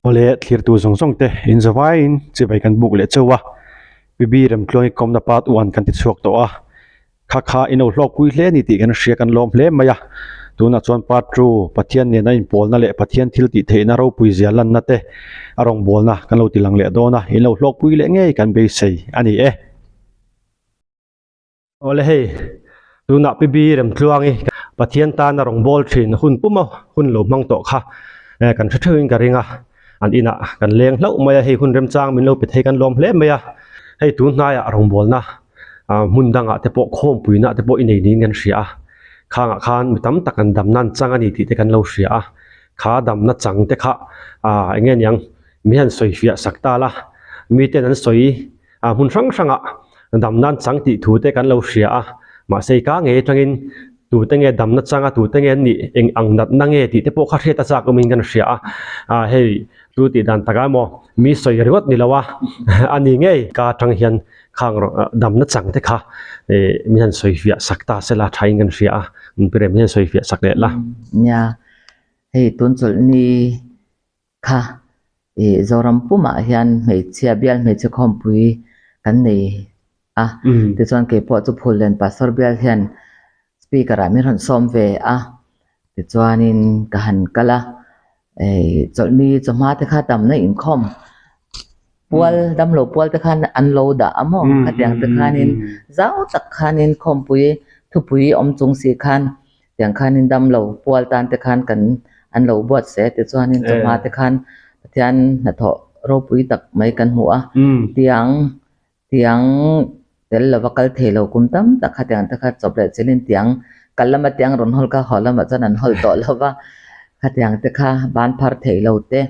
Awle, thlirtu zawng zawng te in zavaiin chibai kan buk leh chauh a, Bibi Remtluangi kawmna part one kan ti chhuak tawh a, kha kha i no hlawkpui hle ni tih kan hria kan lawm hle mai a, tunah chuan part two Pathian nena inpawlna leh Pathian thil tih theihna ropui zia lanna te a rawngbawlna kan lo ti lang leh dawn a, in lo hlawkpui leh ngei kan beisei a ni e. Awle hei, tunah Pi Bi Remtluangi Pathian tana rawngbâwl thin hun puma hun lo hmang tawh kha kan hre theuhin ka ring a, an inah kan leng hlauh mai a, hei hun remchang min lo pe thei kan lawm hle mai a, hei tun hnaiah rawngbâwlna hmun dangah te pawh khawmpuina te pawh i nei niin kan hria a, khangah khan mi tam tak an damna an chang a ni tih te kan lo hria a, kha damna chang te kha eng nge niang mi han sawifiah sak ta la, miten an sawi. A hmun hrang hrangah damna an chang tih thu te kan lo hria a, mahse i ka ngei atangin tute nge damna changa tute nge an nih eng ang natna nge tih te pawh kha hriat a chak awmin kan hria a, ah hei chu tih dan takah emaw mi sawi ringawt ni lo a a ni ngei ka atang hian khang damna chang te kha ih min han sawi fiah sak ta sela thain kan hria a, Pirem hian sawi fiah sak leh la. Nia, hei tun chawlh ni Kha ih Zoram pumah hian hmeichhia bial hmeichhe khawmpui kan nei a, tichuan keipawh chu Phullen Pastor bial hian speaker ah min rawn sawm ve a, tichuanin ka han kal a, ih chawlhni chawhma te kha tamna inkhawm pual damlo pual te khan an lo dah a maw khatiang te khanin zau tak khanin khawmpui thupui awm chung si khan Tiang khanin damlo pual tan te khan kan an lo buat se tichuanin chawhma te khan Pathian hnathawh ropui tak mai kan hmu a, tiang tiang tel lova kal thei lo kum tam tak kha tiang te kha chawp leh chelin tiang kal lama tiang rawn hawl kha haw lamah chuan an hawl tawh lo va, khatiang te kha ban phar thei lo te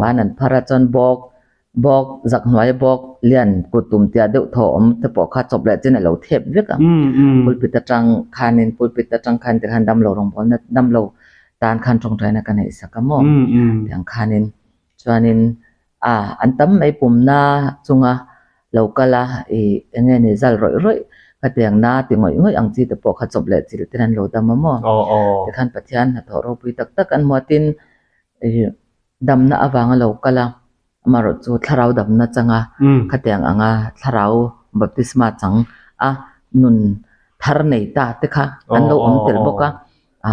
ban an phar a chuan bawk Bawk, zak hnuaia bawk lian kut tum tia deuh thaw awm te pawh kha chawp leh chin a lo thep vek ang. Pulpit atang khanin pulpit atang khan tikhan damlo rawngbawlna damlo tan khan tawngtaina ka neih sak a maw? Tiang khanin chuanin a an tam mai pumna chunga lo kal a ih eng nge ni zal rawih rawih khatiang na ti ngawih ngawih ang chi te pawh kha chawp leh chilh ten an lo dam a maw? Tikhan Pathian hnathawh ropui tak tak an hmuatin ih Damna avanga lo kal a, amaherawh chu thlarau damna changa khatiang anga thlarau baptisma chang a nun thar nei ta te kha an lo awm tel bawk a,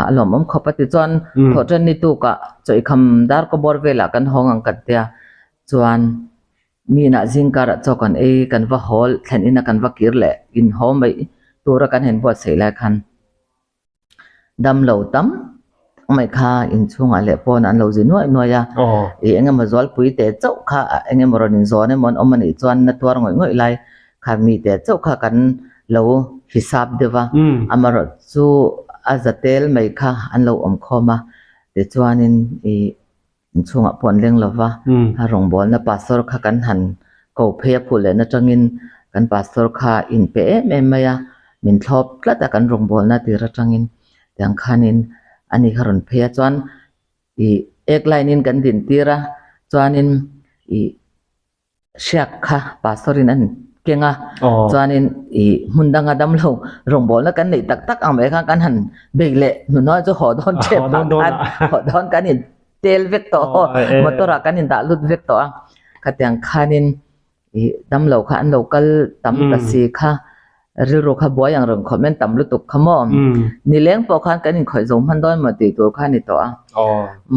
a lawmawm khawp a. Tichuan thawhṭan ni tukah chawihkham dar kaw bawr velah kan hawng ang kan tia chuan mi inah zingkarah chaw kan ei kan va hawl thlen ina kan va kir leh inhaw mai tura kan han buatsaih lai khan. Damlo tam tak mai kha inchhungah leh pawn an lo zi nuaih nuaih a, ih eng emaw zualpui teh chauh kha eng emaw rawn inzawn emaw an awm a nih chuan na tuar ngawih ngawih lai kha mi teh chauh kha kan lo hisap deuh va, amaherawh chu a za tel mai kha an lo awm khawm a, tichuanin ih inchhungah pawh an leng lo va, a rawngbawlna pastor kha kan han ko phei a phut lehna atangin kan pastor kha inpe em em mai a, min thlawp tlat a kan rawngbawlna tir atangin tiang khanin ani kha rawn phei a chuan ih ek line in kan din tir a chuanin ih Hriak kha pastor in an keng a, chuanin ih hmun danga damlo rawngbawlna kan neih tak tak ang mai khan kan han bei leh hnuhnawi chu haw dawn tep ah khan haw dawn kan in tel vek tawh a, motor ah kan in dah lut vek tawh a, khatiang khanin ih damlo kha an lo kal tam ta si kha. Rilru kha buai ang rawn khawp men tam lutuk kha maw? Nileng pawh khan kan inkhawih zo hman dawn maw tih tur kha a ni tawh a.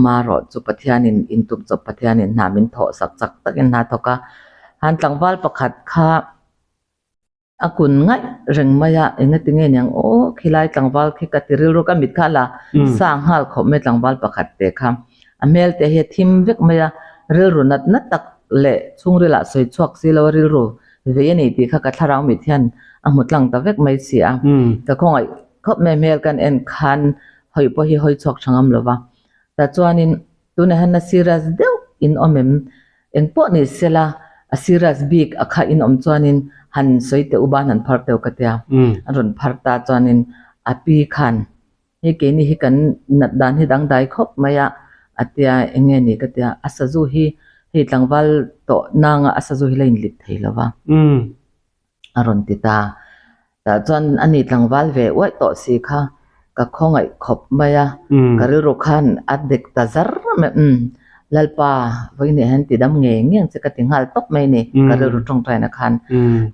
Marawh chu Pathianin intup chawp Pathianin hna min thawh sak chak takin hna thawk a. Han tlangval pakhat kha a kun ngaih reng mai a, engati nge niang aw khilai tlangval khi ka ti rilru ka mit kha a la sang nghal khawp mai tlangval pakhat te kha. A hmel te hi a thim vek mai a, rilru nat nat tak leh chhungrilah sawi chhuak si lo a rilru Vei a ni tih kha ka thlarau mit hian a hmu tlang ta vek mai si a. Ka khawngaih khawp mai hmel kan en khan hawi pawh hi hawi chhuak tha ngam lo va. Tah chuanin tunah hian na serious deuh in awm em? Eng pawh ni sela a serious bik a kha in awm chuanin han sawi teh u ban han phar teh u ka tia. A rawn phar ta chuanin a pi khan Hei keini hi kan nat dan hi dangdai khawp mai a, a tia eng nge ni ka tia, a sazu hi hei tlangval tawh nanga a sazu hi la inlit thei lo va, a rawn ti ta. Tah chuan a ni tlangval ve uaih tawh si kha ka khawngaih khawp mai a, ka rilru khan a dek ta zar mai, umm. Lalpa vawiin ah hian ti dam ngei ngei ang che ka ti nghal tawp mai a ni ka rilru tawngtaina khan.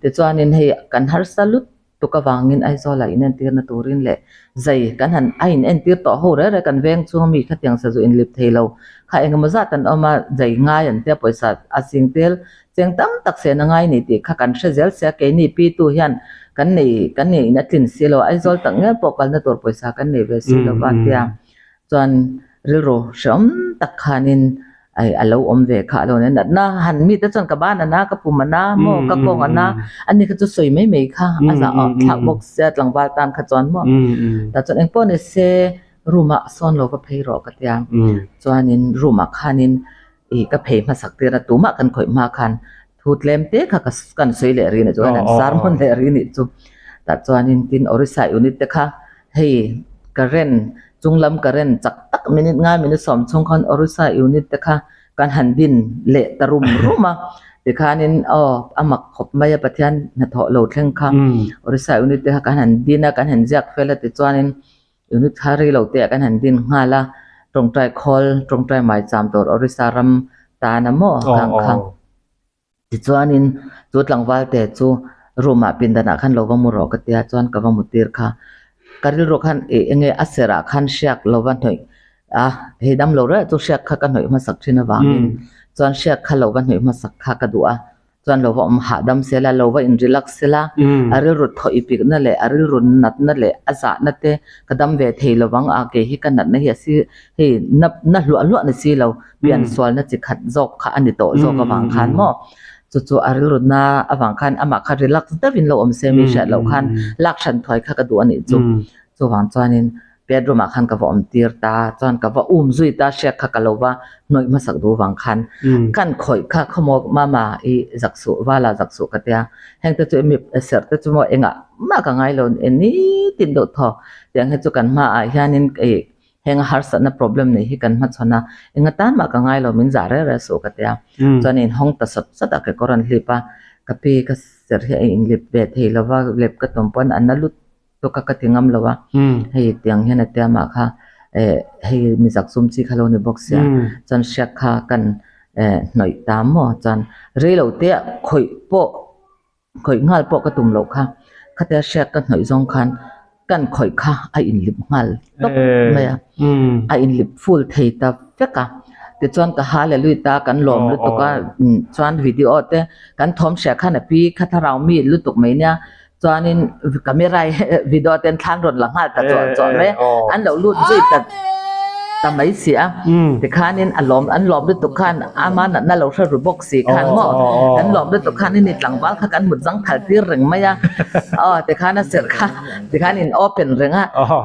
Tichuanin hei kan harsa lut tuk avangin Aizawl ah inentirna turin leh zai kan han a inentir tawh ho reh reh kan veng chhung ami khatiang sazu inlip thei lo kha engemaw zat an awm a, zai ngai an tia pawisa a sing tel cheng tam tak sen a ngai ni tih kha kan hre zel sia keini pitu hian kan nei kan nei in a tlin si lo Aizawl tak ngel pawh kalna tur pawisa kan nei ve si lo va tia chuan rilru hreawm tak khanin ai a lo awm ve kha a lo nia natna han mite chuan ka ban a na ka pum a na maw ka kawng a na ani kha chu sawi mai mai kha a zah ah thlak bawk sia tlangval tan kha chuan maw tah chuan engpawh ni se room ah sawn lo va phei rawh ka tia chuanin room ah khanin ih ka phei hmasak tir a tumah kan khawih hma khan thu tlem te kha ka kan sawi leh ri nih chu an sermon leh ri nih chu tah chuanin tin Orissa unit te kha hei current chunglam current chak tak minute ngai minute sawm chhung khan Orissa unit te kha kan han din leh ta rum rum a tikhanin aw a mak khawp mai a Pathian hnathawh lo thleng kha Orissa unit te kha kan han din a kan han ziak fel a tichuanin Unit thar rei lo te ah kan han din nghal a, tawngtai khawl, tawngtai maicham tur Orissa ram tan a maw khang kha. Tichuanin chu tlangval te chu room ah pindan ah khan lo va mu rawh ka tia chuan ka va mu tir kha. Ka rilru khan ih enge a serh ah khan hriak lo va hnawih a, hei dam lo reuh chu hriak kha ka hnawih hmasak thin avangin chuan hriak kha lo va hnawih hmasak kha ka duh a. Chuan lo va awm hahdam sela, lo va in relax sela, a rilru thaw i pikna leh a rilru natna leh a zahna te ka dam ve thei lovang a, kei hi ka natna hi a si hei na na hluah hluah ni si lo, pian sualna chi khat zawk kha a ni tawh zawk avang khan maw chu chu a rilru na avang khan amah kha relax deuhin lo awm se mi hriat loh khan lak hran thuai kha ka duh a nih chu. Chuvang chuanin bedroom ah khan ka va awm tir ta, chuan ka va um zui ta hriat kha ka lo va hnawih hmasak duh vang khan kan khawih kha khawmaw mama i zak suh vala zak suh ka tia heng te chu mi serh te chu maw engah mah ka ngai lo e nitin deuh thaw tiang hi chu kan hmaah hianin ih heng a harsatna problem nei hi kan hmachhawn a enga tan mah ka ngai lo min zah reng reng suh ka tia chuan inhawng ta sawt sawt a kekawr an hlip a ka pi ka serh hi a inlip ve thei lova lep ka tum pawn a na lut chu ka ka ti ngam lo a, hei tiang hian a tia mah kha eh hei mizak zum chi kha lo ni bawk sia chuan hriak kha kan eh hnawih ta maw chuan rei lo te ah khawih pawh khawih nghal pawh ka tum loh kha khatia hriak ka hnawih zawng khan kan khawih kha a inlip nghal tawp mai a a inlip full thei ta vek a tichuan ka hallelui ta kan lawm lutuk a chuan video te kan thawm hriah khan a pi kha thlarau mi lutuk mai nia Chuanin camera video ten thlan rawn la nghal ta chuah chuah mai a, an lo lut zui ta ta mai si a, tikhanin a lawm an lawm lutuk khan ama natna lo hre ru bawk si khan maw kan lawm lutuk khan hemi tlangval kha kan mut zang thal tir reng mai a, aw tikhan a serh kha tikhan in open reng a,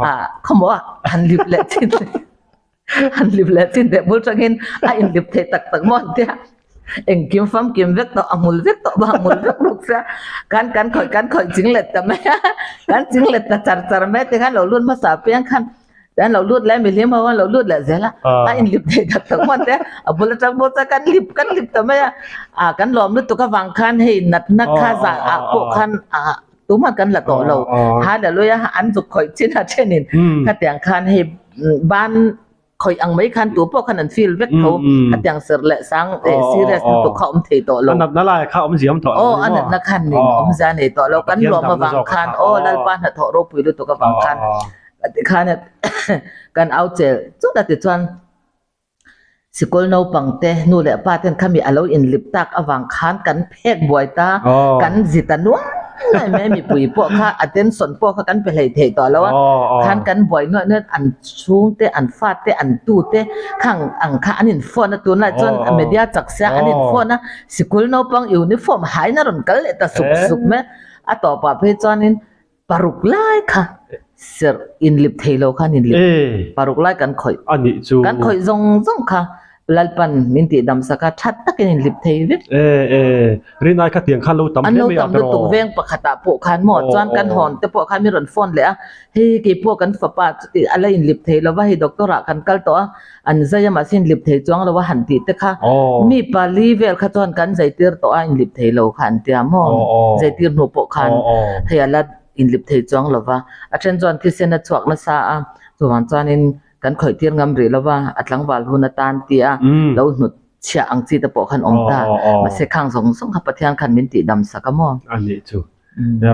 ah khawmaw a han lip leh chin Han lip leh chin teh bul tangin a inlip thei tak tak maw an tia. Engkim famkim vek tawh, a hmul vek tawh bawk a, hmul vek bawk sia. Kan kan khawih kan khawih ching let ta mai a, kan ching let ta char char mai tikhan lo lut hmasa apiang khan an lo lut leh mihlim ho an lo lut leh zel a, a inlip thei tak tak maw an tia. A bul atang pawh chuan kan lip kan lip ta mai a, ah kan lawm lutuk avang khan hei natna kha zah ah pawh khan ah Tumah kan la tawh lo. Hallelujah an zuk khawih chin a thenin khatiang khan hei ban khawih ang mai khan tu pawh khan an feel vek tho. Khatiang ser leh sang eh serious lutuk kha awm thei tawh lo. A natna lai kha awm ziam tawh lo. Aw a natna khan nin awmzia nei tawh lo. Kan lawm avang khan aw Lalpa hnathawh ropui lutuk avang khan tikhan kan au chel chut a tichuan Sikul naupang te nu leh pa ten khami a lo inlip tak avang khan kan phek buai ta, kan zi ta nuai nuai mai mipui pawh kha attention pawh kha kan pe hlei thei tawh lo a, khan kan buai nuai nuai an chhung te an fa te an tu te khang ang kha an in phone a tunlai chuan media chak sia an in phone a sikul naupang uniform hain a rawn kal leh ta sup sup mai a tawpah phei chuanin Paruk lai kha serh inlip thei lo khan inlip paruk lai kan khawih a nih chu kan khawih zawng zawng kha Lalpan min tih dam sak a that takin inlip thei vek e e rinai kha tiang khan lo tam hle mai a an lo tam lutuk veng pakhat ah pawh khan maw chuan kan hawn te pawh khan min rawn phone leh a hei kei pawh kan fapa chuti a la inlip thei lo va hei doctor ah kan kal tawh a an zai a mahse inlip thei chuang lo a han tih te kha mi pali vel kha chuan kan zai tir tawh a inlip thei lo kha an tia maw zai tir hnu pawh khan hei a la inlip thei chuang lo va a then chuan thisen a chhuak nasa a chuvang chuanin. kan khawih tir ngam rih lova a tlangval hun atan tia lo hnut chhiah ang chi te pawh khan awm ta. Mahse khang zawng zawng kha Pathian khan min tih dam sak a maw? A nih chu.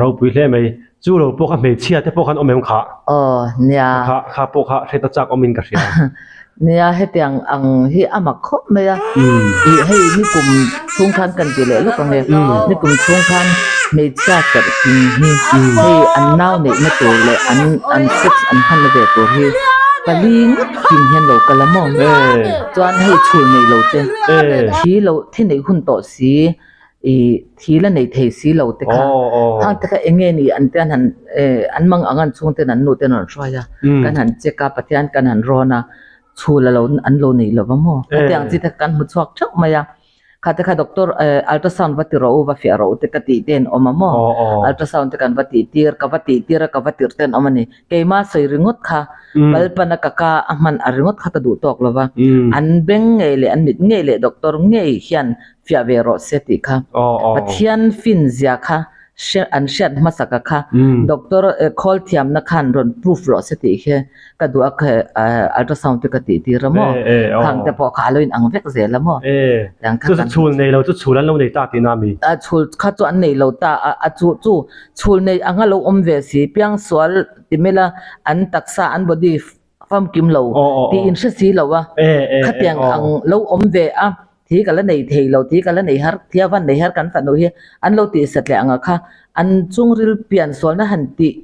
Ropui hle mai. Chu lo pawh kha hmeichhia te pawh khan awm em kha? Aw, nia. Kha kha pawh kha hret a chak awmin ka hria. Nia, hetiang ang hi a mak khawp mai a. Ih, hei nikum chhung khan kan ti leh lawk ang e. Nikum chhung khan hmeichhia serh ping hi hei an nau neihna tur leh an an sex an hmanna ve tur hi pali ngawt ping hian lo kal a maw? Chuan hei chhul nei lo te, thi lo thi neih hun tawh si. I thil a nei thei si lo te kha hang te kha eng nge ni an te an han an mang ang an chhung ten an nu ten an rawn hruai a kan han check a Pathian kan han rawn a chhul a lo an lo nei lo va maw khatiang chi te kha kan hmu chhuak theuh mai a kha te kha doctor ultrasound va ti rawh u va fiah rawh u te ka tih te an awm a maw ultrasound te kan va tih tir ka va tih tir a ka va tirh te an awm a ni keima sawi ringawt kha Palpana ka ka a hman a ringawt kha ka duh tawk lo va an beng ngei leh an mit ngei leh doctor ngei hian fiah ve rawh se tih kha Pathian fin zia kha hre an hriat hmasaka kha doctor khawl thiamna khan rawn proof rawh se tih khi ka duh a kha ultrasound te ka tih tir a maw khang te pawh kha a lo in ang vek zel a maw tiang kha kan chhul nei lo chu chhul an lo nei ta tihna mi a chhul kha chu an nei lo ta a a chu chu chhul nei anga lo awm ve si piangsual ti mela an taksa an body famkim lo tih in hre si lo a, khatiang ang lo awm ve a, thi ka la nei thei lo, thi ka la nei har, thi a van nei har kan fanu hi an lo tih satliah ang a kha, an chungril pian sualna han tih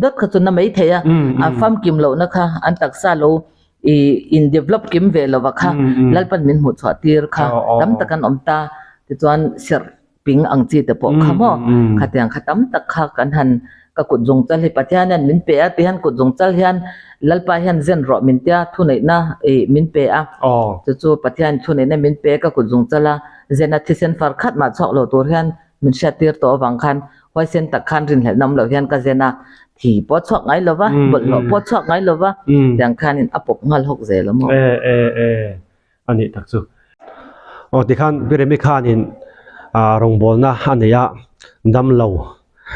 dawt kha chu na mai thei a, a famkim lohna kha an taksa lo in develop kim ve lo a kha Lalpan min hmuh chhuah tir kha tam tak an awm ta, tichuan serh ping ang chi te pawh kha maw khatiang kha tam tak kha kan han ka kut zung chal hi Pathian hian min pe a ti hian kut zung chal hian Lalpa hian zen rawh min tia thuneihna ih min pe a chu chu Pathian thuneihna min pe ka kut zung chal a zen a thisen far khat mah chhuak lo tur hian min hriat tir tawh avang khan huaisen tak khan rinhlelhna awm loh hian ka zen a thi pawh chhuak ngai lo va bawlhhlawh pawh chhuak ngai lo va tiang khanin a pawp nghal hawk zel a maw. A nih tak chu. Aw tikhan Piremi khanin ah rawngbawlna a nei a, dam lo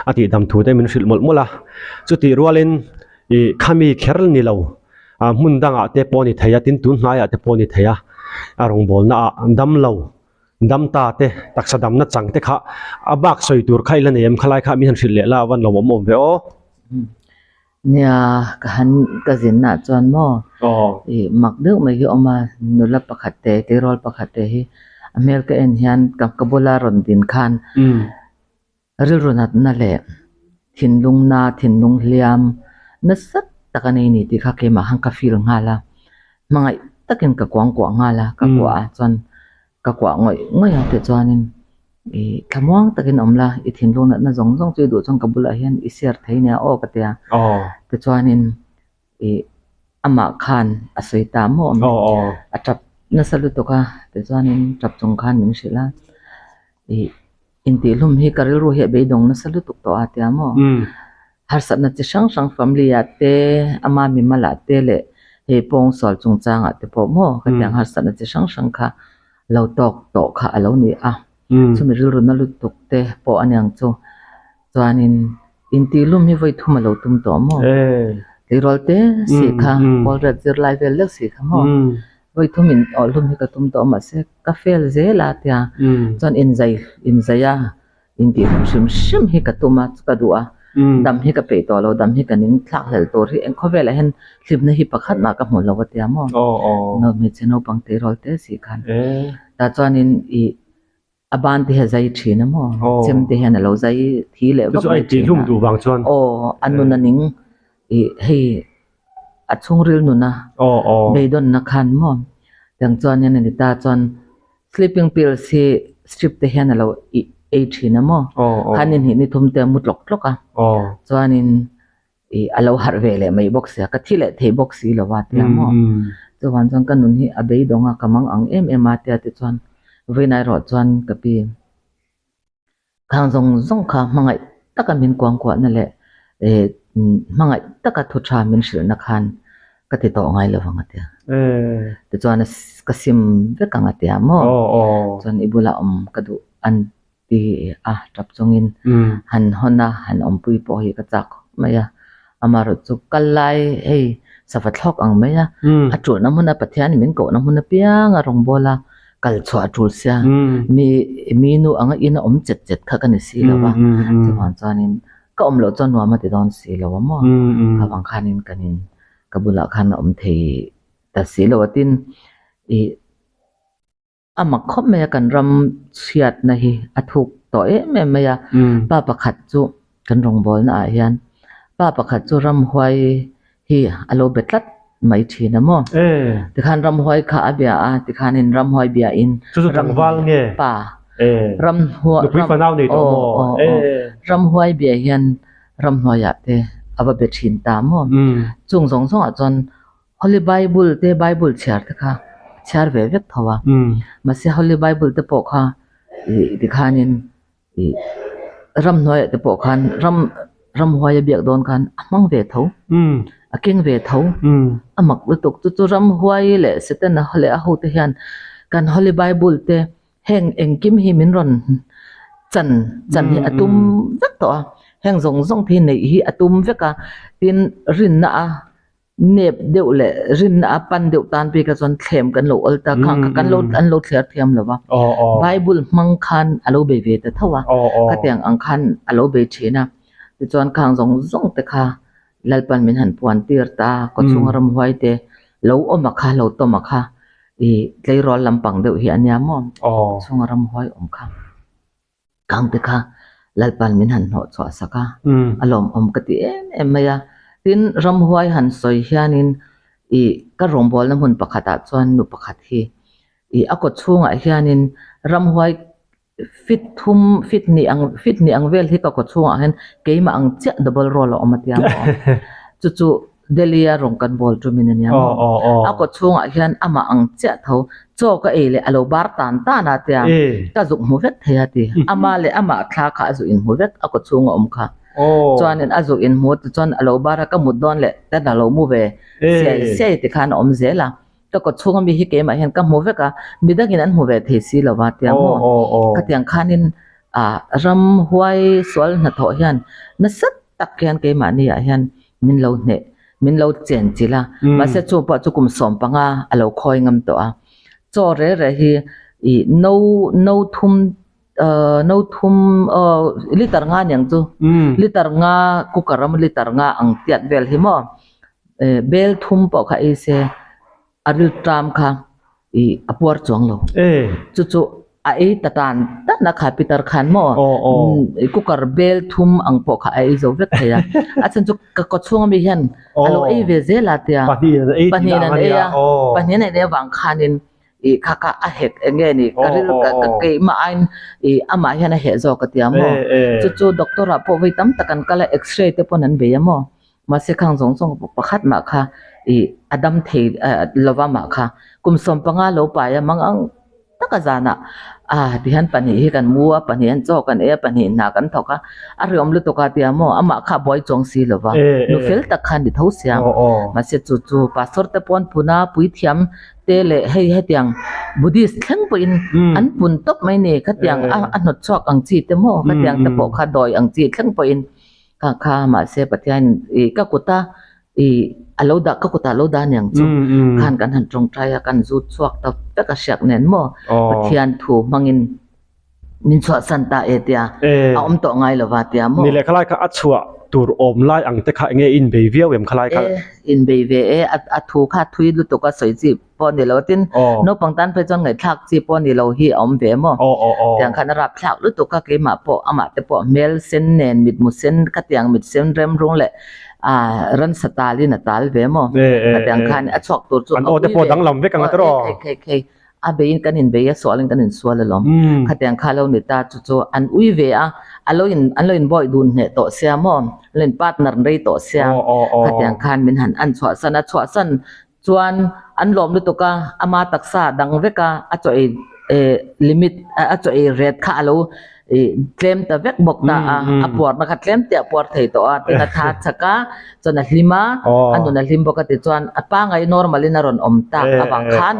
a tih dam thu te min hrilh mawlh mawlh a. Chutih rualin ih khami kher ni lo ah hmun dangah te pawh a ni thei a, tin tun hnaiah te pawh a ni thei a, a rawngbawlna ah dam lo, dam ta te, taksa damna chang te kha a bak sawi tur kha i la nei em khalai kha min han hrilh leh la a van lawmawm awm ve aw. Nia, ka han ka zinna chuan maw ih mak deuh mai hi a awm a, nula pakhat te tleirawl pakhat te hi a hmel ka en hian ka ka bula rawn din khan rilru natna leh thinlungna thinlung hliam nasa tak a nei ni tih kha keimah khan ka feel nghal a, hmangaih takin ka kuangkuah nghal a, ka kuah ah chuan Ka kuah ngawih ngawih a tichuanin ih thlamuang takin awm la, i thinlung natna zawng zawng chu i duh chuan ka bulah hian i share thei nia aw ka ti a. Tichuanin ih amah khan a sawi ta maw awm a tap nasa lutuk a, tichuanin tap chung khan min hrilh a ih Intihhlum hi ka rilru hi a beidawng nasa lutuk tawh a tia maw? Harsatna chi hrang hrang family ah te, ama mimal ah te leh hei pawng sual chungchang ah te pawh maw khatiang harsatna chi hrang hrang kha lo tawk tawh kha a lo ni a. Chumi rilru na lutuk te pawh a niang chu. Chuanin intihhlum hi vawi thum a lo tum tawh maw? Tleirawl te si kha, pawl riat zirlai vel lek si kha maw? Vawi thum in awhlum hi ka tum tawh mahse ka fail zel a tia chuan inzai inzai a intih hlum hrim hrim hi ka tum a ka duh a dam hi ka peih tawh lo dam hi ka ning thlak hlel tur hi eng khawvelah hian hlimna hi pakhat mah ka hmu lo a tia maw hmeichhe naupang tleirawl te si khan tah chuanin ih A ban te hi a zai thin a maw? Chem te hian a lo zai thi leh vak mai thin a. Aw, a nun a ning ih hei a chhungril nun a beidawnna khan maw? Tiang chuan hian a ni ta chuan sleeping pills hi strip te hian a lo ih ei thin a maw? Khan ni hnih ni thum te a mu tlawk tlawk a. Chuanin ih a lo harh ve leh mai bawk sia, ka thi leh thei bawk si lo a tia maw. Chuvan chuan ka nun hi a beidawng a, ka mang ang em em a tia tichuan vawiin erawh chuan ka pi khang zawng zawng kha hmangaih taka min kuangkuahna leh ih hmangaih taka thu tha min hrilhna khan ka ti tawh ngai lo vang a tia. Tichuan ka sim vek ang a tia maw. Chuan i bulah awm ka duh an Ti a tap chungin han hawn a, han awmpui pawh hi ka chak khawp mai a. Amaherawhchu kal lai hei Sava thlawk ang mai a, a tulna hmuna Pathianin min kohna hmun apiang a rawngbâwl a, kal chhuah a tul sia, mi mi nu anga in a awm chet chet kha ka ni si lo va, chuvang chuanin ka awm loh chuan nuam a ti dawn si lo a maw, kha vang khanin kan in ka bulah khan a awm thei ta si lo a tin ih. A mak khawp mai a, kan ram chhiatna hi a thuk tawh em em mai a. Pa pakhat chu kan rawngbawlna ah hian pa pakhat chu ramhuai hi a lo be tlat mai thin a maw. Tikhan ramhuai kha a bia a, tikhanin ramhuai bia in Chu chu tlangval nge? Pa. Ramhuai Nupui fanau nei tawh maw? Ramhuai bia hian ramhnuaiah te a va be thin ta maw. Chung zawng zawngah chuan Holy Bible te Bible chhiar te kha chhiar ve vek tho a, mahse Holy Bible te pawh kha ih tikhanin ih ramhnuaiah te pawh khan ram ramhuaia biak dawn khan a hmang ve tho, a keng ve tho, a mak lutuk chu chu ramhuai leh Setana leh a hote hian kan Holy Bible te heng engkim hi min rawn chan chan hi a tum vek tawh a, heng zawng zawng te hi neih hi a tum vek a, tin rinna a. Nep deuh leh rinna a pan deuh tan phei kha chuan thlem kan lo awl ta khang kha kan lo an lo thliar thiam lo va. Bible hmang khan a lo bei ve ta tho a, khatiang ang khan a lo bei thin a. Tichuan khang zawng zawng te kha Lalpan min han puan tir ta, kawchhunga ramhuai te lo awm a kha, lo tawm a kha ih tleirawl lampang deuh hi a nia maw, kawchhunga ramhuai awm kha. Kangte kha Lalpan min han hnawh chhuah sak a, a lawmawm ka ti em em mai a. Tin, ramhuai han sawi hianin ih ka rawngbawlna hmun pakhatah chuan nu pakhat hi ih a kaw chhungah hianin ramhuai fit thum fit hnih ang fit hnih ang vel hi ka kaw chhungah hian keimah ang chiah double role a awm a tia maw. Chu chu Delhi a rawn kan bawl ṭumin a nia maw? A kaw chhungah hian amah ang chiah tho, chaw ka ei leh a lo bar tan tan a tia, ka zuk hmu vek thei a ti. Ama leh amah thla kha a zuk inhmu vek, a kaw chhunga awm kha. Chuanin a zuk inhmu tichuan a lo bar a, ka mut dawn leh ka la lo mu ve siai siai tikhan a awm zel a. Ka kaw chhunga mi hi keimah hian ka hmu vek a, midangin an hmu ve thei si lo va tia maw? Khatiang khanin ramhuai sual hnathawh hian nasa tak hian keimahni ah hian min lo hneh, min lo chen chilh a, mahse chu pawh chu kum 15 a lo khawi ngam tawh a. Chaw re re hi ih no no thum ahh no thum aw liter nga niang chu liter nga cooker a liter nga ang tiat vel hi maw eh bel thum pawh kha ei se a ril ṭam kha ih a puar chuang lo. Chu chu a ei ta tan tan a kha Peter khan maw cooker bel thum ang pawh kha a ei zo vek thei a. A chhan chu ka kaw chhung ami hian a lo ei ve zel a tia. Pahnihin an ei a, pahnihin an ei avang khanin ih kha kha a hek eng nge ni ka ril ka keimah aiin ih amah hian a heh zawk a tia maw. Chu chu doctor ah pawh vawi tam tak an kal a x-ray te pawn an bei a maw. Mahse khang zawng zawng pakhat mah kha ih a dam thei lova mah kha kum 15 lo pai a mang ang taka zanah ah tihian pahnih hi kan mu a pahnih an chaw kan ei a pahnih hna kan thawk a a hreawm lutuk a tia maw amah kha a buai chuang si lova nu fel tak kha a ni tho sia mahse chu chu pastor te pawn pun a puithiam te leh hei hetiang Buddhist thleng pawhin an pun tawp mai ni khatiang a hnawt chhuak ang chi te maw khatiang te pawh kha dawi ang chi thleng pawhin. Kha kha mahse Pathian ih ka kuta ih a lo dah ka kutah a lo dah aniang chu khan kan han tawngtai a kan zut chhuak ta vek a hriak nen maw Pathian thu hmangin min chhuahsan ta e tia a awm tawh ngai lova tia maw. Ni leh khalai kha a chhuah tur awm lai ang te kha enge inbei viau em khalai kha? E inbei ve e a thu kha thui lutuk a sawi chi pawh ni lo tin naupang tan phei chuan ngaihthlak chi pawh ni lo hi a awm ve maw tiang khan a rap thlak lutuk a keimah pawh amah te pawh hmel sen nen mitmu sen khatiang mit sen rem rung leh ah ransa tal in a tal ve maw khatiang khan a chhuak tur chu an aw te pawh danglam vek ang a tiraw khei khei khei a bei in kan inbei a sual in kan insual alawm khatiang kha lo ni ta chu chu an ui ve a a lo in an lo inbawih dun hneh tawh sia maw an lo in partner rei tawh sia khatiang khan min han an chhuahsan a chhuahsan Chuan an lawm lutuk a, ama taksa a dang vek a, a chaw ei eh limit a chaw ei ret kha a lo ih tlem ta vek bawk ta a, a puarna kha tlem te a puar thei tawh a, tin a tha chak a, chuan a hlim a, a nun a hlim bawk a tichuan a pangai normal in a rawn awm tak avang khan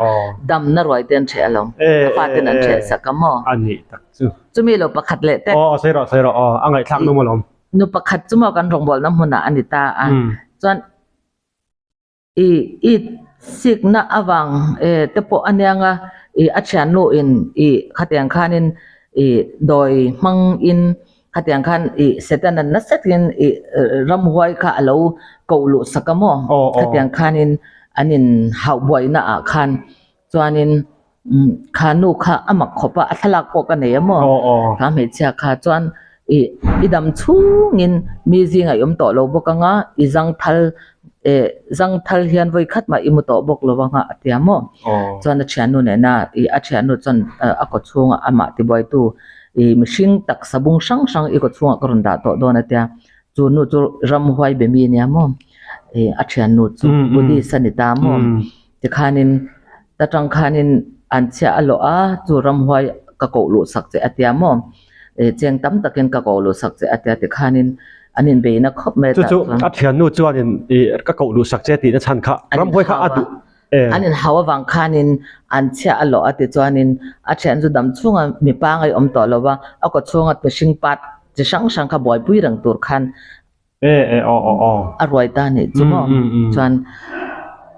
damna ruai te an ṭheh alawm, a faten an ṭheh sak a maw? A nih tak chu. Chumi lo pakhat leh tek. Aw sawi rawh sawi rawh aw, a ngaihthlak num alawm. Nu pakhat chu maw kan rawngbawlna hmunah a ni ta a, chuan. I it sikna avang te pawh a niang a, i a thiannu in i khatiang khanin i dawi hmang in khatiang khan i Setana nasa takin i ramhuai kha a lo koh luh sak a maw? Khatiang khanin an in hauh buaina ah khan chuanin kha nu kha a mak khawp a, a thlalak pawh ka nei a maw? Kha hmeichhia kha chuan i i dam chhungin mi zingah i awm tawh lo bawk anga i zangthal eh zangthal hian vawi khat mah i mu tawh bawk lo anga a ti a maw? Chuan a thiannu nena i a thiannu chuan a kaw chhungah amah tibuaitu i mihring taksa bung hrang hrang i kaw chhungah ka rawn dah tawh dawn a tia chu nu chu ramhuai be mi ania maw? Ih a thiannu chu Buddhist a ni ta maw? Tikhanin ta tang khanin an chhiah a lawh a, chu ramhuai ka koh luh sak che a tia maw? Eh cheng tam takin ka koh luh sak che a tia tikhanin an inbeina khawp mai Chu tah chu chuan. a thiannu chuanin ih ka koh luh sak che tihna chhan kha An ramhuai kha inhau a a, duh eh. an inhau avang khanin an chhiah a lawh a tichuanin a thian chu dam chhunga mipa ngai awm tawh lo va, a kaw chhunga mihring part chi hrang hrang kha buaipui reng tur khan E e aw aw aw. A ruai ta nih chu maw? Chuan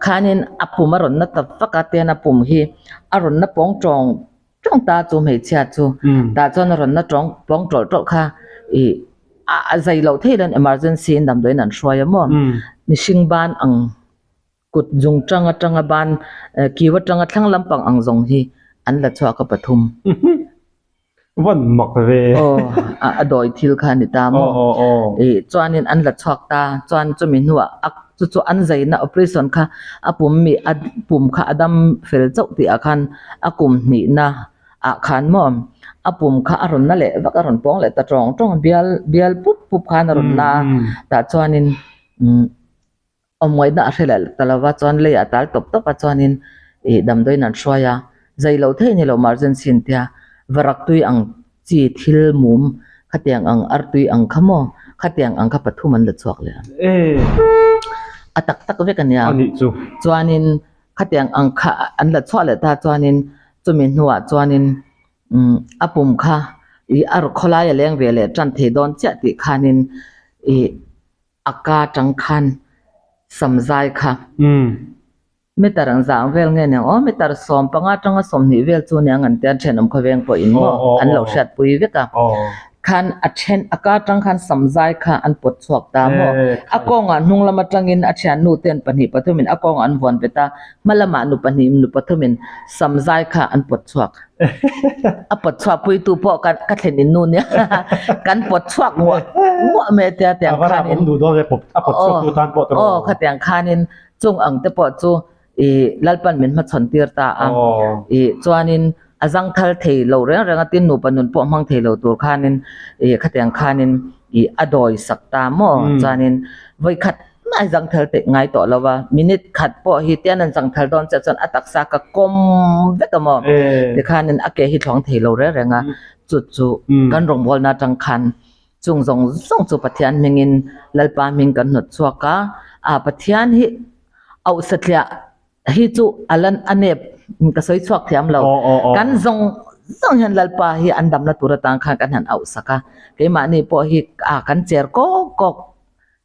khanin a pum a rawn na ta vak a, tian a pum hi a rawn na pawng tawng tawng ta chu hmeichhia chu tah chuan a rawn na tawng pawng tawlh tawlh kha ih a zai loh theih loin emergency in damdawiin an hruai a maw? Mihring ban ang kut zung tang atanga ban kiu atanga thlang lampang ang zawng hi an la chhuak a pathum. Van mak ve. Aw, a dawi thil kha a ni ta maw? Aw, aw, aw. Ih, chuanin an la chhuak ta, chuan chumi hnuah a chu chu an zaina operation kha a pum mi a pum kha a dam fel chauh tih ah khan a kum hnihna ah khan maw a pum kha a rawn na leh vak a rawn pawng leh ta tawng tawng a, bial bial pup pup khan a rawn na a, tah chuanin umm Awmngaihna a hre leh ta lova chuan lei a tal tawp tawp a chuanin ih damdawiin an hruai a, zai lo thei ni lo emergency an tia, varak tui ang chi thil mum khatiang ang artui ang kha maw khatiang ang kha pathum an la chhuak leh a. A tak tak vek a nia. Chuanin khatiang ang kha an la chhuah leh ta chuanin chumi hnuah chuanin umm a pum kha ih a khawlai a leng ve leh tan thei dawn chiah tih khanin ih A ka tang khan samzai kha meter ang zang vel nge niang aw meter 15 tanga 20 vel chu niang an tia thenawm khawveng pawh in maw an lo hriatpui vek a khan a then a ka tang khan samzai kha an pawt chhuak ta maw a kawngah hnung lam atangin a thiannu ten pahnih pathumin a kawngah an vuan bet a hma lamah nu pahnih nu pathumin samzai kha an pawt chhuak. A pawt chhuak puitu pawh ka ka thlen in nu nia kan pawt chhuak nguah nguah mai tia tiang khanin aw khatiang khanin chung ang te pawh chu i Lalpan min hmachhawn tir ta a i chuanin a zangthal thei lo reng reng a tin nupa nun pawh hmang thei lo tur khanin i khatiang khanin i a dawi sak ta maw chuanin vawikhat Nai zangthal teh ngai tawh lo a, minute khat pawh hi tian an zangthal dawn chiah chuan a taksa ka kawm vek a maw? Tikhanin a ke hi thlawng thei lo reng reng a, chu chu kan rawngbawlna atang khan chung zawng zawng chu Pathian hmingin Lalpa hming kan hnawt chhuak a, a Pathian hi auh satliah hi chu a lan a nep ka sawi chhuak thiam lo, kan zawng zawng hian Lalpa hi an damna tur atang khan kan han auh sak a, keimahni pawh hi a kan cher kawk kawk.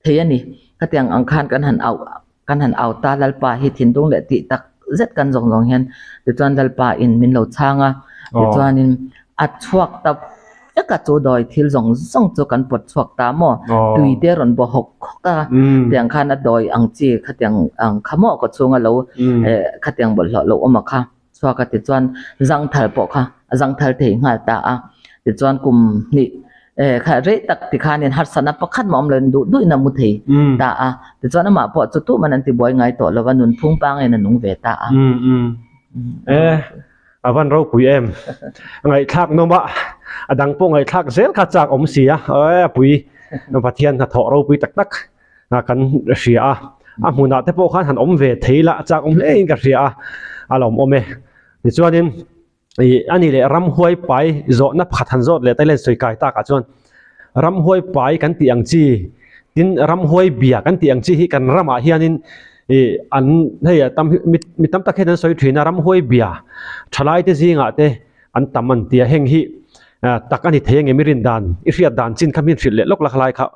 thei a ni. Khatiang ang khan kan han auh kan han au ta Lalpa hi thinlung leh tih tak zet kan zawng zawng hian tichuan Lalpa in min lo chhang a, tichuanin a chhuak ta vek a chu dawi thil zawng zawng chu kan pawt chhuak ta maw? Tui te rawn baw hawk hawk a, tiang khan a dawi ang chi khatiang ang kha maw ka chhunga lo eh khatiang bawlhhlawh lo awm a kha chhuak a tichuan zangthal pawh kha a zangthal thei nghal ta a tichuan kum hnih eh kha rei tak tikhanin harsatna pakhat mah awm loin duh duhin a mu thei ta a tichuan amah pawh chu tuman an tibuai ngai tawh lo va nunphung pangin a nung ve ta a. Eh a van ropui em ngaihthlak nawm a a dang pawh ngaihthlak zel kha chak awm si a eh a pui Pathian hnathawh ropui tak tak kan hria a, a hmunah te pawh khan han awm ve thei la a chak awm hle in ka hria a, a lawm awm e. Tichuanin ih a ni leh ramhuai pai zawhna pakhat han zawt leh ta ila sawi kai takah chuan ramhuai pai kan tih ang chi tin ramhuai bia kan tih ang chi hi kan ramah hianin ih an hei a tam mi mi tam tak hian an sawi thin a ramhuai bia thalai te zingah te an tam an ti a heng hi tak a ni thei ang em i rin dan i hriat dan chin kha min hrilh leh lawk la khalai kha.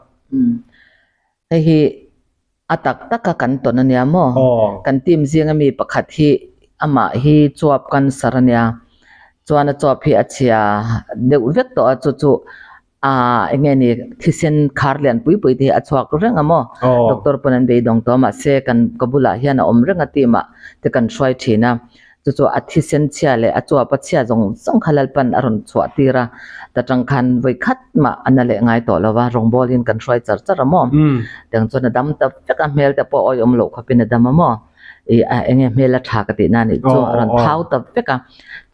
Hei hi A tak taka kan tawn a nia maw? Kan team zinga mi pakhat hi amah hi chuap cancer a nia. Chuan a chuap hi a chhia deuh vek tawh a, chu chu aaa eng nge ni thisen khar lian pui pui te hi a chhuak reng a maw? Doctor pawn an beidawng tawh a mahse kan ka bulah hian a awm reng a team ah te kan hruai thin a. Chu chu a thisen chhia leh a chuap a chhia zawng zawng kha Lalpan a rawn chhuah tir a, ta tang khan vawi khat mah a na leh ngai tawh lo va, rawngbâwl in kan hruai char char a maw? Tiang chuan a dam ta vek a, hmel te pawh awih awm loh khawpin a dam a maw? Ih a eng nge hmel a tha ka tih na nih chu a rawn thau ta vek a,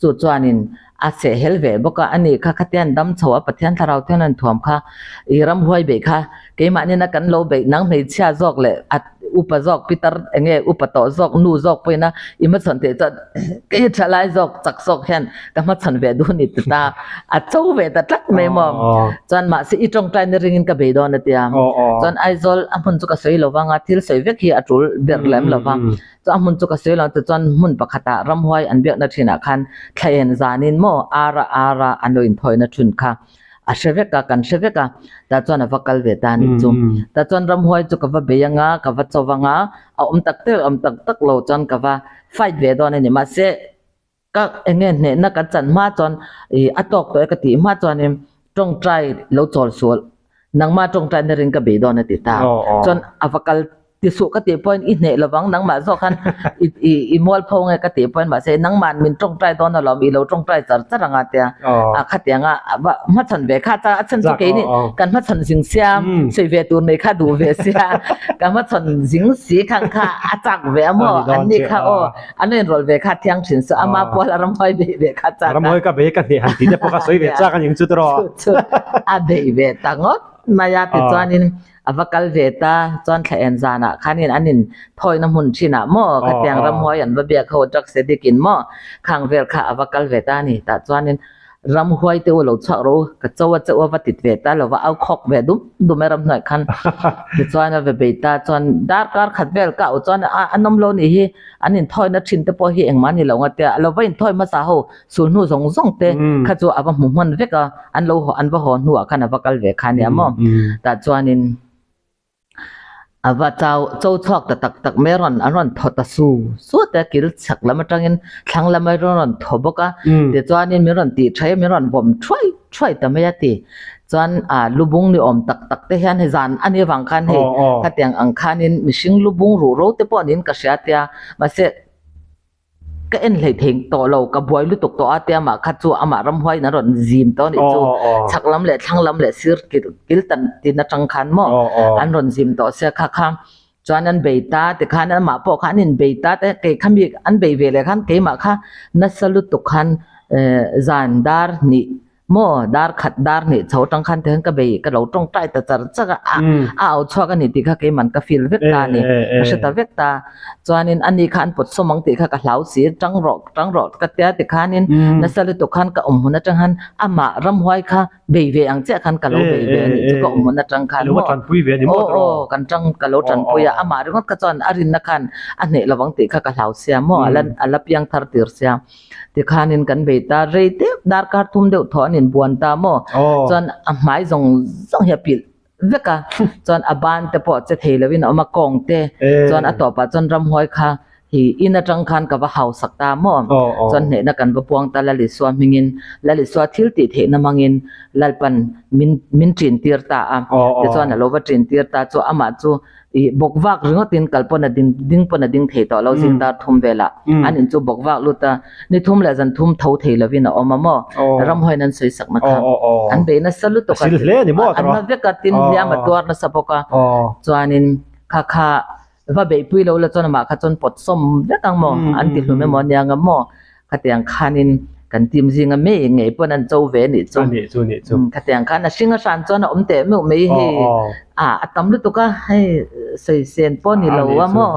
chu chuanin a sehhel ve bawk a, ani kha khatian dam chho a Pathian thlarau thian an thuam kha ih ramhuai beih kha keimahni na kan lo beih nang hmeichhia zawk leh a upa zawk pitar eng nge upa tawh zawk nu zawk pawhin a i hmachhawn theih chuan kei tha lai zawk chak zawk hian ka hmachhawn ve duh ni ti ta a cho ve ta tlat mai maw chuan mahse i tawngtai na ringin ka bei dawn a tia chuan Aizawl a hmun chu ka sawi lo vang a thil sawi vek hi a tul ber lem lo va. Chu a hmun chu ka sawi lo tichuan hmun pakhatah ramhuai an biakna thinah khan thlaen zanin maw ara ara an lo inthawina thin kha a hre vek a, kan hre vek a, tah chuan a va kal ve ta a nih chu. Tah chuan ramhuai chu ka va bei anga, ka va cho vang a, a awm tak tak awm tak tak lo chuan ka va fight ve dawn a ni. Mahse Ka eng nge hnehna kan chan hma chuan ih a tawk tawh e ka tih hma chuanin tawngtai lo chawl sual nangmah tawngtai na ring ka bei dawn a ti ta. Chuan a va kal ti suh ka tih pawhin i hneh lovang nangmah zawk khan i i i mualpho nge ka tih pawhin mahse nangmah min tawngtai dawn alawm i lo tawngtai char char anga tia a khatianga a va hmachhawn ve kha ta a chhan chu keini kan hmachhawn zing sia sawi ve tur nei kha duh ve sia ka hmachhawn zing si khang kha a chak ve a maw an ni kha aw. An rawn inrawlh ve kha thiang thin chu ama pual a ramhuai bei ve kha chak a. Ramhuai ka bei ka hneh han tih te pawh ka sawi ve chak a ning chu tawh. Chu chu a bei ve ta ngawt mai a tichuanin a va kal ve ta chuan thla en zanah khanin an in thawina hmun thinah maw khatiang ramhuai an va biak ho drugs addict in maw khang vel kha a va kal ve ta a ni tah chuanin Ramhuai te u lo chhuak rawh u, ka cho a che u a va tit ve ta lo va, au khawk ve dum dum e ramhnuai khan. Tichuan a ve bei ta chuan darkar khat vel ka au chuan a an awm lo nih hi, an inthawina thin te pawh hi engmah ni lo nga tia a lo va inthawi hmasa ho sul hnu zawng zawng te kha chu a va hmu hman vek a, an lo an va haw hnuah khan a va kal ve kha nia maw. Tah chuanin. A va chau cho chhuak ta tak tak mai a rawn an rawn thaw ta su su te a kil chhak lam atangin thlang lam a rawn thaw bawk a tichuanin min rawn tih thaih a min rawn vawm thuai thuai ta mai a ti chuan ah lubung ni awm tak tak te hian hei zan a nih avang khan hei khatiang ang khanin mihring lubung ruh ro te pawh niin ka hria tia mahse Ka en hlei thei tawh lo, ka buai lutuk tawh a tia mah kha chu amah ramhuaiin a rawn zim tawh a nih chu. Chhak lam leh thlang lam leh sir kil tan tin atang khan maw an rawn zim tawh sia kha kha chuan an bei ta tikhan amah pawh kha an inbei ta te kei kha mi an bei ve leh khan keimah kha nasa lutuk khan zan dar hnih Maw dar khat dar hnih chho atang khan tihian ka bei ka lo tawngtai ta char char a, a au chhuak a ni tih kha keiman ka feel vek ta a ni, ka hre ta vek ta. Chuanin ani kha an pawt sawm ang tih kha ka hlau si, tang rawh tang rawh ka tia tikhanin nasa lutuk khan ka awm hmun atang khan amah ramhuai kha bei ve ang chiah khan ka lo bei ve a nih chu ka awm hmun atang khan maw. Aw aw kan tang ka lo tanpui a, amah ringawt kha chuan a rinna khan a hneh lovang tih kha ka hlau sia maw, a la piang thar tir sia. Tikhanin kan bei ta rei deuh darkar thum deuh thaw an inbuan ta maw? Chuan a hmai zawng zawng hi a pilh vek a, chuan a ban te pawh che thei lovin a awm a, kawng te chuan a tawpah chuan ramhuai kha hi in atang khan ka va hausak ta maw? Chuan hnehna kan va puang ta Lalisua hmingin, Lalisua thil tih theihna hmangin Lalpan min min ṭin tir ta a, tichuan a lo va ṭin tir ta chu amah chu Ih bawk vak ringawt in kal pawn a ding ding pawn a ding thei tawh lo zing dar thum velah an in chu bawk vak lut a ni thum leh zan thum tho thei lovin a awm a maw ramhuaiin an sawi sak na kha an bei nasa lutuk a an na vek a tin hliam a tuar nasa bawk a chuanin kha kha va beihpui lo la chuan amah kha chuan pawt sawm vek ang maw an ti hlum emaw aniang a maw Khatiang khanin kan team zinga mi ngei pawn an cho ve anih chu. Anih chu anih chu. Khatiang khan a hring a hran chuan a awm teh meuh mai hi a a tam lutuk a hei sawi sen pawh ni lo a maw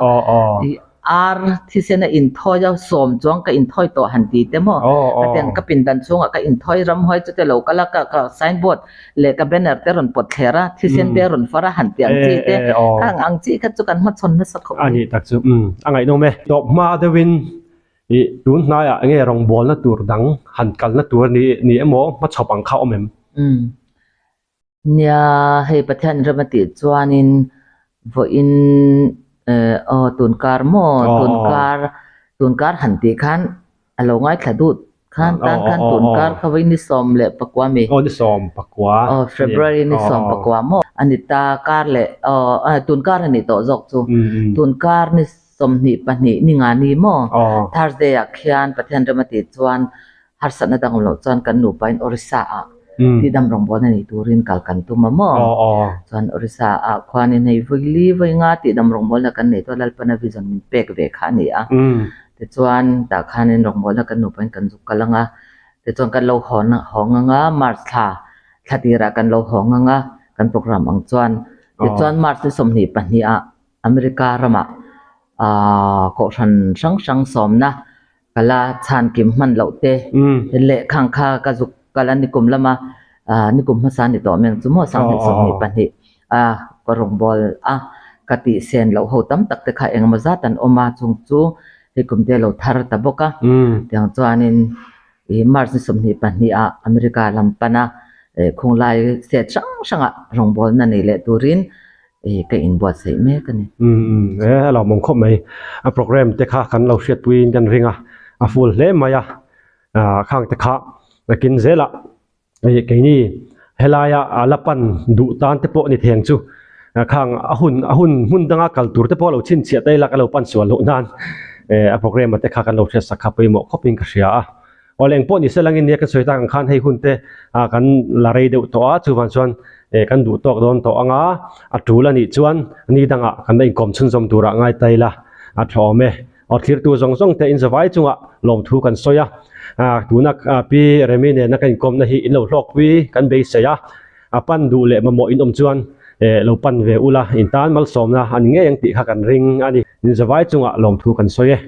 ar thisen a inthawi a sawm chuang ka inthawi tawh han ti te maw khatiang ka pindan chhungah ka inthawi ramhuai chu te lo kal a ka ka signboard leh ka banner te rawn pawt thler a thisen te rawn far a han ti ang chi te khang ang chi kha chu kan hmachhawn nasa khawp mai. Anih tak chu a ngaihnawm e. Tawp hma deuhin Ih, tun hnaiah enge rawngbawlna tur dang han kalna tur ni ni emaw hmachhawp ang kha awm em? Umm. Nia, hei Pathian rem a tih chuanin Vawiin aw tunkar maw tunkar tunkar han tih khan a lo ngaithla dut khan tan khan tunkar kha vawiin ni 14 mi. Aw ni 14. Aw February ni 14 maw a ni ta kar leh aw tunkar a nih tawh zawk chu tunkar ni 22 ni nga ni maw Thursday ah khian Pathian rem a tih chuan Harsatna dang awm loh chuan kan nupain Orissa ah tihdam rawngbawlna nei turin kal kan tum a maw? Chuan Orissa ah khuanin hei vawi li vawi nga tihdam rawngbawlna kan nei tawh Lalpana vision min pek ve kha a ni a. Tichuan tah khanin rawngbawlna kan nupain kan zuk kal ang a, tichuan kan lo hawn hawng ang a, March thla thla tirah kan lo hawng ang a, kan program ang chuan. Tichuan March ni 22 ah America ramah kohhran hrang hrang sawmna Ka la chhan kim hman loh te leh khang kha ka zuk kal a nikum lama nikum hmasa ni tawh meng chu maw 2022 a ka rawngbâwl a ka tih sen loh ho tam tak te kha engemaw zat an awm a chung chu hei kum te a lo thar ta bawk a tiang chuanin ih March ni 22 ah America lam pana khunglai state hrang hrangah rawngbâwlna nei leh turin Ih ka inbuatsaih mek a ni. Umm umm e a lo mawng khawp mai. A program te kha kan lo hriatpuiin kan ring a, a full hle mai a. Ah khang te kha nakin zelah ih keini helaia a la pan duh tan te pawh ni theng chu khang a hun a hun hmun danga kal tur te pawh lo chhinchhiah ta ila ka lo pan sual loh nan eh a program te kha kan lo hriatsak kha pawimawh khawpin ka hria a. Aw leng pawh ni se langin nia kan sawi tak ang khan hei hun te ah kan la rei deuh tawh a chuvang chuan eh kan duh tawk dawn tawh ang a a tul a nih chuan ni dangah kan la inkawm chhunzawm turah ngai ta ila a tha awm e. Aw thlirtu zawng zawng te inzavai chungah lawmthu kan sawi a ah tuna pi Remi nena kan inkawmna hi in lo hlawkpui kan beisei a a pan duh leh mamawh in awm chuan eh lo pan ve ula in tan malsawmna a ni ngei ang tih kha kan ring a ni. Inzavai chungah lawmthu kan sawi e.